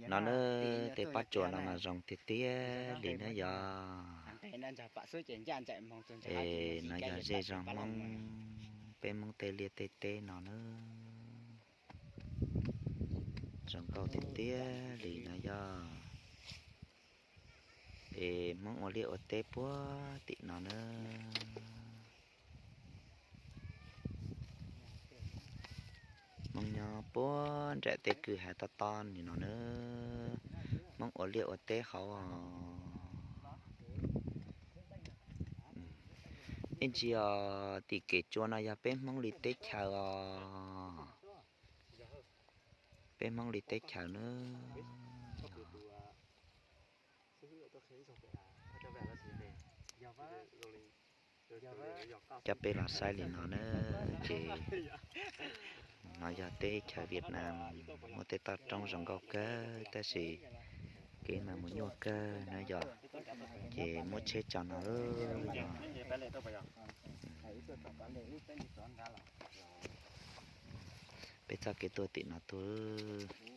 No na, tej pob tsuas no mas zoo tiag tiag li na yog. Es no yog zej zog Hmoob, peb Hmoob tej liaj tej teb no na. Zoo nkauj tiag tiag li no yog. Es Hmoob ua liaj ua teb puag tim no na. Hmoob nyob puag nram tej kwj ha tob tob li no na. Hmoob ua liaj ua teb hauv os. Ib ntsis os, tim kev tsua no yog peb Hmoob li teb chaws os. Peb Hmoob li teb chaws na. Coj peb los saib li no na, ces no yog teb chaws Vietnam, muaj tej toj roob zoo nkauj kawg tab sis kev mas mus nyuaj kawg na yog. Ces muab tsheb tso no yog. Peb txoj kev tuaj tim no tuaj.